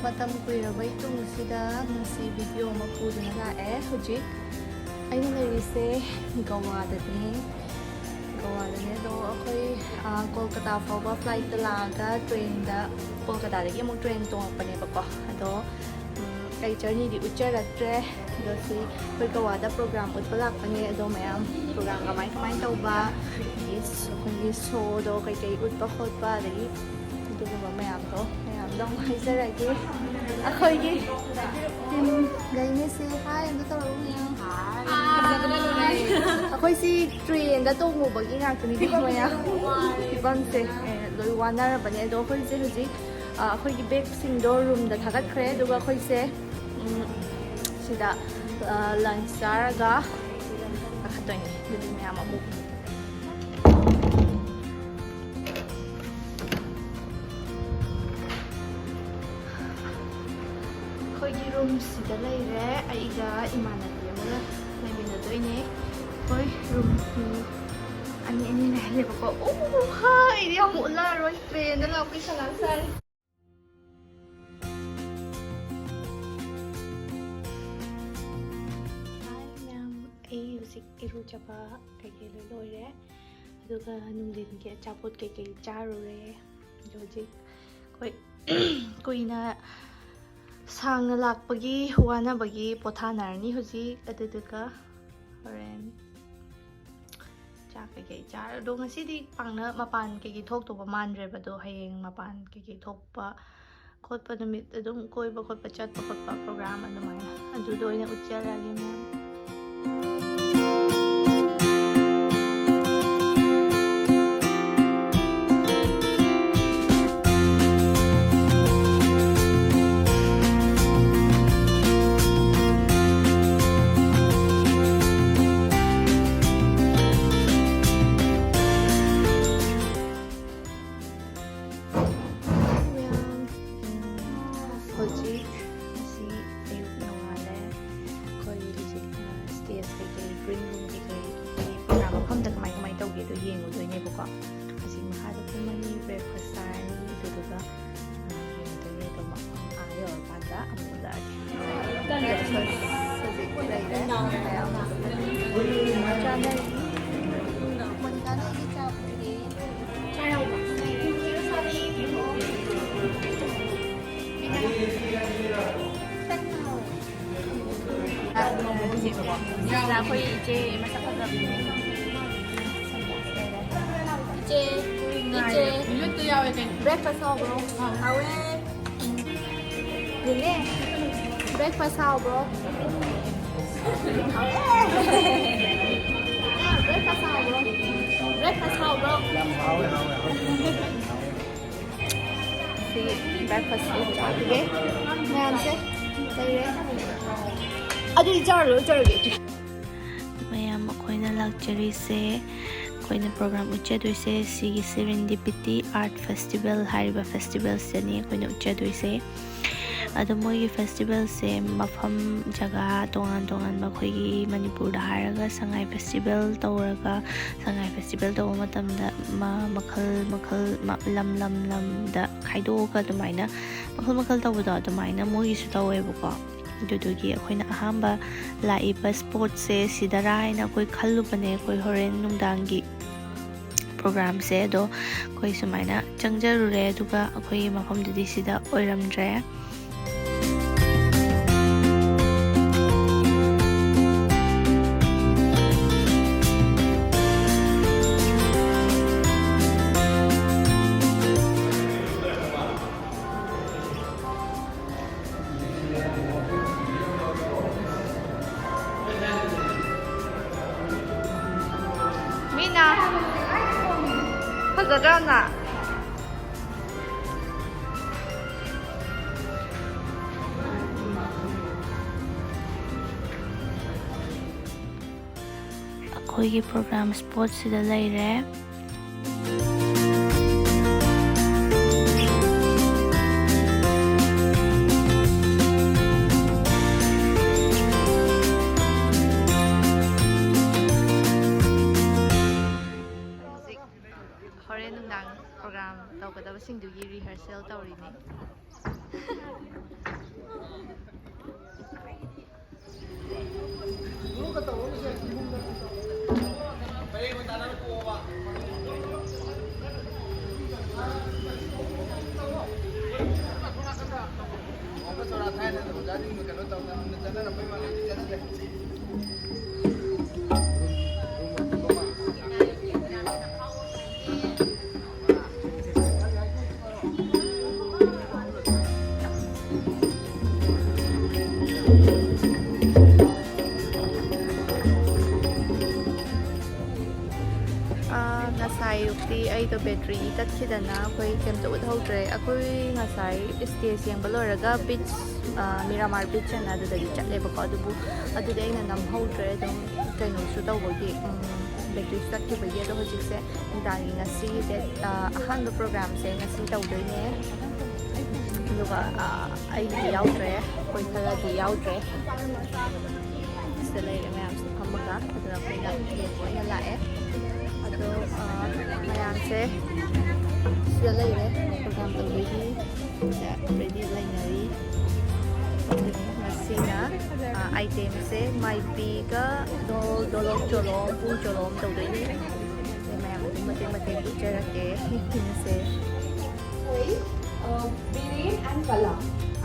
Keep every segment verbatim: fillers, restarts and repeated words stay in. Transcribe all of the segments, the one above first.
ꯃꯇꯝ ꯀꯨꯏꯔꯕꯩ ꯇꯨꯡꯁꯤꯗ ꯉꯁꯤ ꯚꯤꯗꯤꯑꯣ ꯑꯃ ꯄꯨꯗꯨꯅ ꯂꯥꯛꯑꯦ꯫ ꯍꯧꯖꯤꯛ ꯑꯩꯅ ꯂꯩꯔꯤꯁꯦ ꯒꯋꯥꯗꯅꯦ꯫ ꯒꯋꯥꯗꯅꯦ꯫ ꯑꯗꯣ ꯑꯩꯈꯣꯏ, ꯑ, ꯀꯣꯜꯀꯇꯥ ꯐꯥꯎꯕ ꯐ꯭ꯂꯥꯏꯠꯇ ꯂꯥꯛꯑꯒ ꯇ꯭ꯔꯦꯟꯗ, ꯀꯣꯜꯀꯇꯥꯗꯒꯤ ꯑꯃꯨꯛ ꯇ꯭ꯔꯦꯟ ꯇꯣꯡꯉꯛꯄꯅꯦꯕꯀꯣ꯫ ꯑꯗꯣ, ꯎꯝ, ꯑꯩ ꯖꯔꯅꯤꯗꯤ ꯎꯠꯆꯔꯛꯇ꯭ꯔꯦ꯫ ꯑꯗꯣ ꯁꯤ ꯑꯩꯈꯣꯏ ꯒꯋꯥꯗ ꯄ꯭ꯔꯣꯒ꯭ꯔꯥꯝ ꯎꯠꯄ ꯂꯥꯛꯄꯅꯦ꯫ ꯑꯗꯣ ꯃꯌꯥꯝ ꯄ꯭ꯔꯣꯒ꯭ꯔꯥꯝ ꯀꯃꯥꯏ ꯀꯃꯥꯏ ꯇꯧꯕ, ꯑꯗꯒꯤ ꯑꯩꯈꯣꯏꯒꯤ ꯁꯣꯗꯣ ꯀꯩꯀꯩ ꯎꯠꯄ ꯈꯣꯠꯄ, ꯑꯗꯒꯤ ꯑꯗꯨꯒꯨꯝꯕ ꯃꯌꯥꯝꯗꯣ, ꯃꯌꯥꯝꯗꯣ ꯑꯃꯨꯛ ꯍꯥꯏꯖꯔꯒꯦ꯫ ꯑꯩꯈꯣꯏꯒꯤ ꯇꯤꯝ ꯒꯩꯅꯦꯁꯦ ꯍꯥꯏ ꯑꯝꯇ ꯇꯧꯔꯛꯎ ꯃꯌꯥꯝ꯫ ꯑꯩꯈꯣꯏꯁꯤ ꯇ꯭ꯔꯦꯟꯗ ꯇꯣꯡꯉꯨꯕꯒꯤ ꯉꯥꯛꯇꯅꯤꯀꯣ ꯃꯌꯥꯝ꯫ ꯐꯤꯕꯝꯁꯦ, ꯑꯦ, ꯂꯣꯏ ꯋꯥꯅꯔꯕꯅꯦ꯫ ꯑꯗꯣ ꯑꯩꯈꯣꯏꯁꯦ ꯍꯧꯖꯤꯛ, ꯑ, ꯑꯩꯈꯣꯏꯒꯤ ꯕꯦꯒꯁꯤꯡꯗꯣ ꯔꯨꯝꯗ ꯊꯥꯒꯠꯈ꯭ꯔꯦ꯫ ꯑꯗꯨꯒ ꯑꯩꯈꯣꯏꯁꯦ, ꯎꯝ, ꯁꯤꯗ, ꯑ, ꯂꯟꯁ ꯆꯥꯔꯒ ꯀꯥꯈꯠꯇꯣꯏꯅꯦ꯫ ꯑꯗꯨꯗꯤ ꯃꯌꯥꯝ ꯑꯃꯨꯛ ꯑꯩꯈꯣꯏꯒꯤ ꯔꯨꯝꯁꯤꯗ ꯂꯩꯔꯦ꯫ ꯑꯩꯒ ꯏꯃꯥꯟꯅꯕꯤ ꯑꯃꯒ ꯂꯩꯃꯤꯟꯅꯗꯣꯏꯅꯦ꯫ ꯑꯩꯈꯣꯏ ꯔꯨꯝ ꯑꯅꯤ ꯑꯅꯤ ꯂꯩꯍꯜꯂꯦꯕꯀꯣ꯫ ꯑꯣ, ꯍꯥ, ꯑꯩꯗꯤ ꯌꯥꯝ ꯎꯠꯂꯛꯑꯔꯣꯏ꯫ ꯇ꯭ꯔꯦꯟꯗ ꯂꯥꯛꯄꯩ ꯁꯂꯥꯛ ꯆꯥꯔꯦ꯫ ꯍꯥꯏ ꯃꯌꯥꯝ, ꯑꯩ ꯍꯧꯖꯤꯛ ꯏꯔꯨꯖꯕ ꯀꯩꯀꯩ ꯂꯣꯏ ꯂꯣꯏꯔꯦ꯫ ꯑꯗꯨꯒ ꯅꯨꯡꯊꯤꯟꯒꯤ ꯑꯆꯥꯄꯣꯠ ꯀꯩꯀꯩ ꯆꯥꯔꯨꯔꯦ꯫ ꯑꯗꯣ ꯍꯧꯖꯤꯛ ꯑꯩꯈꯣꯏ ꯀꯨꯏꯅ ꯁꯥꯡꯅ ꯂꯥꯛꯄꯒꯤ ꯋꯥꯅꯕꯒꯤ ꯄꯣꯊꯥꯅꯔꯅꯤ ꯍꯧꯖꯤꯛ꯫ ꯑꯗꯨꯗꯨꯒ ꯍꯣꯔꯦꯟ ꯆꯥꯛ ꯀꯩꯀꯩ ꯆꯥꯔ-, ꯑꯗꯣ ꯉꯁꯤꯗꯤ ꯄꯥꯛꯅ ꯃꯄꯥꯟ ꯀꯩꯀꯩ ꯊꯣꯛꯇꯧꯕ ꯃꯥꯟꯗ꯭ꯔꯦꯕ꯫ ꯑꯗꯣ ꯍꯌꯦꯡ ꯃꯄꯥꯟ ꯀꯩꯀꯩ ꯊꯣꯛꯄ ꯈꯣꯠꯄ ꯅꯨꯃꯤꯠ, ꯑꯗꯨꯝ ꯀꯣꯏꯕ ꯈꯣꯠꯄ ꯆꯠꯄ ꯈꯣꯠꯄ ꯄ꯭ꯔꯣꯒ꯭ꯔꯥꯝ ꯑꯗꯨꯃꯥꯏꯅ, ꯑꯗꯨꯗ ꯑꯣꯏꯅ ꯎꯠꯆꯔꯛꯑꯒꯦ ꯃꯌꯥꯝ꯫ ꯃꯌꯥꯝ, ꯎꯝ, ꯍꯧꯖꯤꯛ ꯑꯁꯤ ꯑꯌꯨꯛ ꯅꯣꯡꯉꯥꯜꯂꯦ꯫ ꯑꯩꯈꯣꯏ ꯍꯧꯖꯤꯛ ꯍꯧꯖꯤꯛ ꯂꯩꯔꯦ꯫ ꯃꯌꯥꯝ ꯆꯥꯅꯔꯤ꯫ ꯃꯣꯅꯤꯀꯥꯅ ꯑꯩꯒꯤ ꯆꯥ ꯄꯨꯔꯛꯑꯦ꯫ ꯁꯤꯗ ꯑꯩꯈꯣꯏ ꯏꯆꯦ ꯃꯁꯛ ꯐꯖꯕꯤ꯫ ꯏꯆꯦ, ꯏꯆꯦ꯫ ꯕ꯭ꯔꯦꯛꯐꯥꯁ ꯍꯥꯎꯕ꯭ꯔꯣ? ꯍꯥꯎꯋꯦ꯫ ꯅꯦꯅꯦ, ꯕ꯭ꯔꯦꯛꯐꯥꯁ ꯍꯥꯎꯕ꯭ꯔꯣ? ꯕ꯭ꯔꯦꯛꯐꯥꯁ ꯍꯥꯎꯕ꯭ꯔꯣ? ꯕ꯭ꯔꯦꯛꯐꯥꯁ ꯍꯥꯎꯕ꯭ꯔꯣ? ꯌꯥꯝ ꯍꯥꯎꯋꯦ, ꯍꯥꯎꯋꯦ, ꯍꯥꯎꯋꯦ꯫ ꯁꯤ ꯕ꯭ꯔꯦꯛꯐꯥꯁ ꯆꯥꯈꯤꯒꯦ꯫ ꯃꯌꯥꯝꯁꯦ ꯂꯩꯔꯦ꯫ ꯑꯗꯨꯗꯤ ꯆꯥꯔꯨꯔꯣ, ꯆꯥꯔꯨꯒꯦ꯫ ꯃꯌꯥꯝ ꯑꯩꯈꯣꯏꯅ ꯂꯥꯛꯆꯔꯤꯁꯦ, ꯑꯩꯈꯣꯏꯅ ꯄ꯭ꯔꯣꯒ꯭ꯔꯥꯝ ꯎꯠꯆꯗꯣꯏꯁꯦ ꯁꯤꯒꯤ ꯁꯤꯔꯤꯟꯗꯤꯄꯤꯇꯤ ꯑꯥꯔꯠ ꯐꯦꯁꯇꯤꯚꯦꯜ ꯍꯥꯏꯔꯤꯕ ꯐꯦꯁꯇꯤꯚꯦꯜꯁꯤꯗꯅꯤ ꯑꯩꯈꯣꯏꯅ ꯎꯠꯆꯗꯣꯏꯁꯦ꯫ ꯑꯗꯣ ꯃꯣꯏꯒꯤ ꯐꯦꯁꯇꯤꯚꯦꯜꯁꯦ ꯃꯐꯝ, ꯖꯒꯥ ꯇꯣꯉꯥꯟ ꯇꯣꯉꯥꯟꯕ, ꯑꯩꯈꯣꯏꯒꯤ ꯃꯅꯤꯄꯨꯔꯗ ꯍꯥꯏꯔꯒ ꯁꯉꯥꯏ ꯐꯦꯁꯇꯤꯚꯦꯜ ꯇꯧꯔꯒ, ꯁꯉꯥꯏ ꯐꯦꯁꯇꯤꯚꯦꯜ ꯇꯧꯕ ꯃꯇꯝꯗ ꯃ-, ꯃꯈꯜ ꯃꯈꯜ, ꯃ-, ꯂꯝ ꯂꯝ ꯂꯝꯗ ꯈꯥꯏꯗꯣꯛꯑꯒ ꯑꯗꯨꯃꯥꯏꯅ ꯃꯈꯜ ꯃꯈꯜ ꯇꯧꯕꯗꯣ ꯑꯗꯨꯃꯥꯏꯅ ꯃꯣꯏꯒꯤꯁꯨ ꯇꯧꯋꯦꯕꯀꯣ꯫ ꯑꯗꯨꯗꯨꯒꯤ ꯑꯩꯈꯣꯏꯅ ꯑꯍꯥꯟꯕ ꯂꯥꯛꯏꯕ ꯁ꯭ꯄꯣꯠꯁꯦ ꯁꯤꯗꯔꯥ ꯍꯥꯏꯅ ꯑꯩꯈꯣꯏ ꯈꯜꯂꯨꯕꯅꯦ, ꯑꯩꯈꯣꯏ ꯍꯣꯔꯦꯟ ꯅꯨꯡꯗꯥꯡꯒꯤ ꯄ꯭ꯔꯣꯒ꯭ꯔꯥꯝꯁꯦ꯫ ꯑꯗꯣ ꯑꯩꯈꯣꯏ ꯁꯨꯃꯥꯏꯅ ꯆꯪꯖꯔꯨꯔꯦ, ꯑꯗꯨꯒ ꯑꯩꯈꯣꯏꯒꯤ ꯃꯐꯝꯗꯨꯗꯤ ꯁꯤꯗ ꯑꯣꯏꯔꯝꯗ꯭ꯔꯦ꯫ ꯃꯤꯅ ꯐꯖꯗ꯭ꯔꯥ ꯌꯥꯝꯅ? ꯑꯩꯈꯣꯏꯒꯤ ꯄ꯭ꯔꯣꯒ꯭ꯔꯥꯝ ꯁ꯭ꯄꯣꯠꯁꯤꯗ ꯂꯩꯔꯦ꯫ ꯍꯧꯖꯤꯛ ꯍꯣꯔꯦꯟ ꯅꯨꯡꯗꯥꯡ ꯄ꯭ꯔꯣꯒ꯭ꯔꯥꯝ ꯇꯧꯒꯗꯕꯁꯤꯡꯗꯨꯒꯤ ꯔꯤꯍꯔꯁꯦꯜ ꯇꯧꯔꯤꯅꯤ꯫ ꯑꯥ, ꯉꯁꯥꯏ ꯑꯌꯨꯛꯇꯤ ꯑꯩꯗꯣ ꯕꯦꯇ꯭ꯔꯤ ꯇꯠꯈꯤꯗꯅ ꯑꯩꯈꯣꯏ ꯀꯩꯝꯇ ꯎꯠꯍꯧꯗ꯭ꯔꯦ꯫ ꯑꯩꯈꯣꯏ ꯉꯁꯥꯏ ꯁ꯭ꯇꯦꯖ ꯌꯦꯡꯕ ꯂꯣꯏꯔꯒ ꯕꯤꯆ, ꯑꯥ, ꯃꯤꯔꯥꯃꯥꯔ ꯕꯤꯆ ꯍꯥꯏꯅ ꯑꯗꯨꯗꯗꯤ ꯆꯠꯂꯦꯕꯀꯣ꯫ ꯑꯗꯨꯕꯨ ꯑꯗꯨꯗꯤ ꯑꯩꯅ ꯅꯝꯍꯧꯗ꯭ꯔꯦ, ꯑꯗꯨꯝ ꯀꯩꯅꯣꯁꯨ ꯇꯧꯕꯒꯤ, ꯎꯝ, ꯕꯦꯇ꯭ꯔꯤꯁꯨ ꯇꯠꯈꯤꯕꯒꯤ꯫ ꯑꯗꯣ ꯍꯧꯖꯤꯛꯁꯦ ꯅꯨꯡꯗꯥꯡꯒꯤ ꯉꯁꯤ ꯗꯦꯠ, ꯑꯥ, ꯑꯍꯥꯟꯕ ꯄ꯭ꯔꯣꯒ꯭ꯔꯥꯝꯁꯦ ꯉꯁꯤ ꯇꯧꯗꯣꯏꯅꯦ꯫ ꯑꯗꯨꯒ, ꯑꯥ, ꯑꯩꯒꯤꯗꯤ ꯌꯥꯎꯗ꯭ꯔꯦ, ꯑꯩꯈꯣꯏ ꯈꯔꯗꯤ ꯌꯥꯎꯗ꯭ꯔꯦ꯫ ꯁꯤꯗ ꯂꯩꯔꯦ ꯃꯌꯥꯝꯁꯦ ꯐꯝꯃꯒ, ꯑꯗꯨꯅ ꯑꯩꯈꯣꯏꯅ ꯌꯦꯡꯕ ꯑꯣꯏꯅ ꯂꯥꯛꯑꯦ꯫ ꯑꯗꯣ, ꯑꯥ, ꯃꯌꯥꯝꯁꯦ ꯁꯤꯗ ꯂꯩꯔꯦ, ꯄ꯭ꯔꯣꯒ꯭ꯔꯥꯝ ꯇꯧꯕꯒꯤ ꯔꯦꯗꯤ ꯂꯩꯅꯔꯤ꯫ ꯉꯁꯤꯅ, ꯑꯥ, ꯑꯥꯏꯇꯦꯝꯁꯦ ꯃꯥꯏꯕꯤꯒ ꯗꯣꯜ, ꯗꯣꯂꯣꯞ ꯆꯣꯂꯣꯝ, ꯄꯨꯡ ꯆꯣꯂꯣꯝ ꯇꯧꯗꯣꯏꯅꯦ꯫ ꯑꯗꯩ ꯃꯌꯥꯝ ꯑꯗꯨꯝ ꯃꯇꯦꯛ ꯃꯇꯦꯛ ꯎꯠꯆꯔꯛꯀꯦ꯫ ꯌꯦꯡꯁꯦ꯫ Koi, uh, Viren and Kala.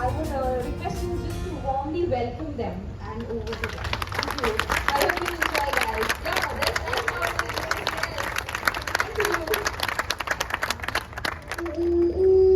I would, uh, request you just to warmly welcome them and over to them. Thank you. I hope you enjoy, guys. Yeah, let's, let's, yes. Thank you.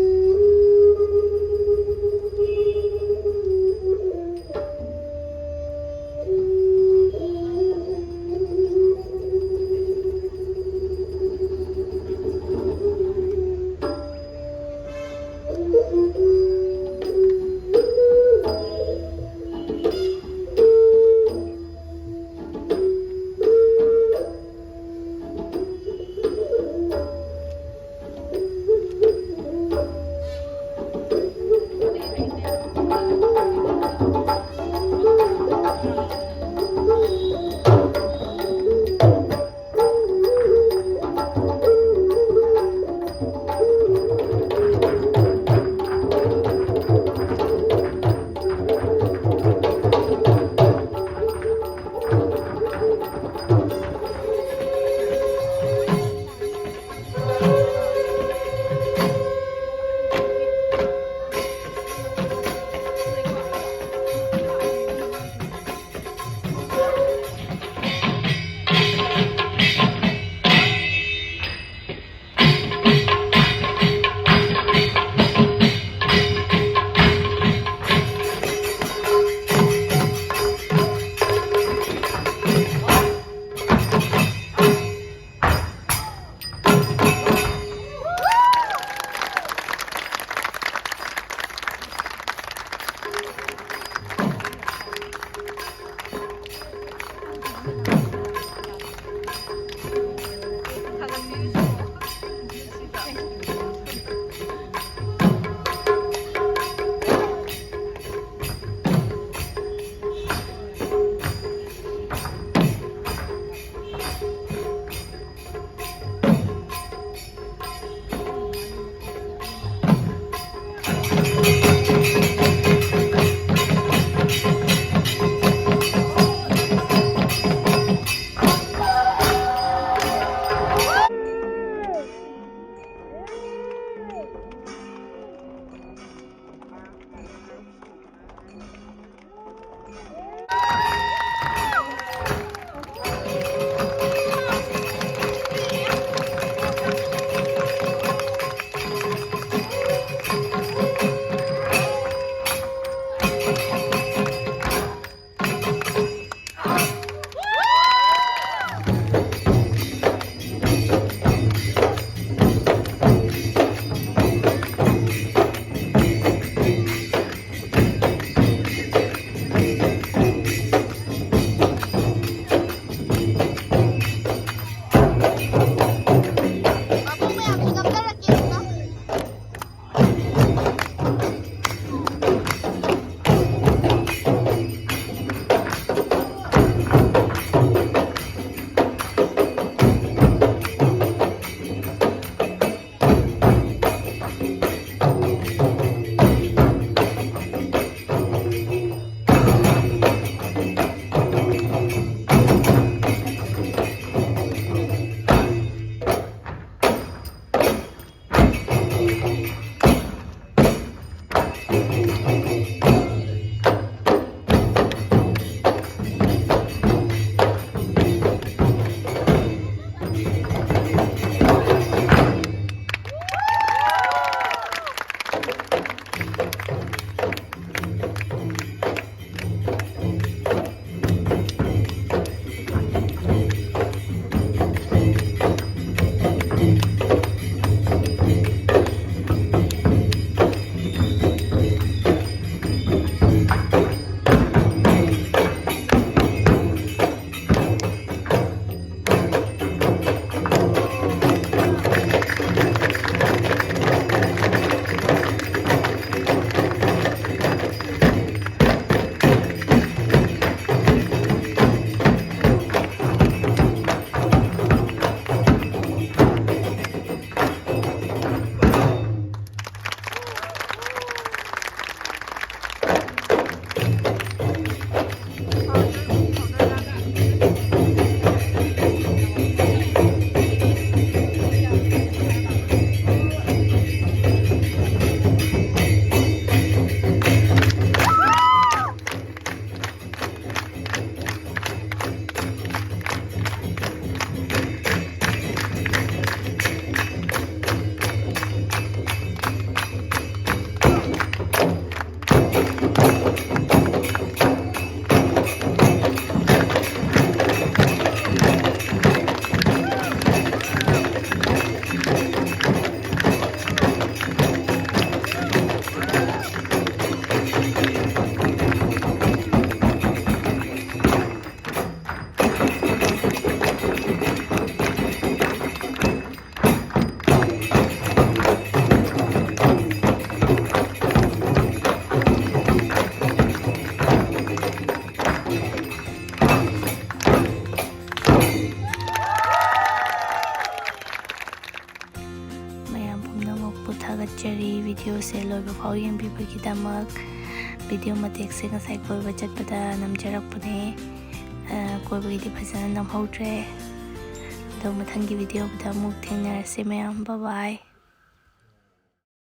ꯃꯌꯥꯝ ꯄꯨꯝꯅꯃꯛꯄꯨ ꯊꯥꯒꯠꯆꯔꯤ, ꯚꯤꯗꯤꯑꯣꯁꯦ ꯂꯣꯏꯕ ꯐꯥꯎ ꯌꯦꯡꯕꯤꯕꯒꯤꯗꯃꯛ꯫ Video ꯃꯇꯦꯛꯁꯦ ꯉꯁꯥꯏ ꯀꯣꯏꯕ ꯆꯠꯄꯗ ꯅꯝꯖꯔꯛꯄꯅꯦ꯫ ꯑ, ꯀꯣꯏꯕꯒꯤꯗꯤ ꯐꯖꯅ ꯅꯝꯍꯧꯗ꯭ꯔꯦ꯫ ꯑꯗꯣ ꯃꯊꯪꯒꯤ ꯚꯤꯗꯤꯑꯣꯗ ꯑꯃꯨꯛ ꯊꯦꯡꯅꯔꯁꯦ ꯃꯌꯥꯝ꯫ ꯕꯥꯏ ꯕꯥꯏ꯫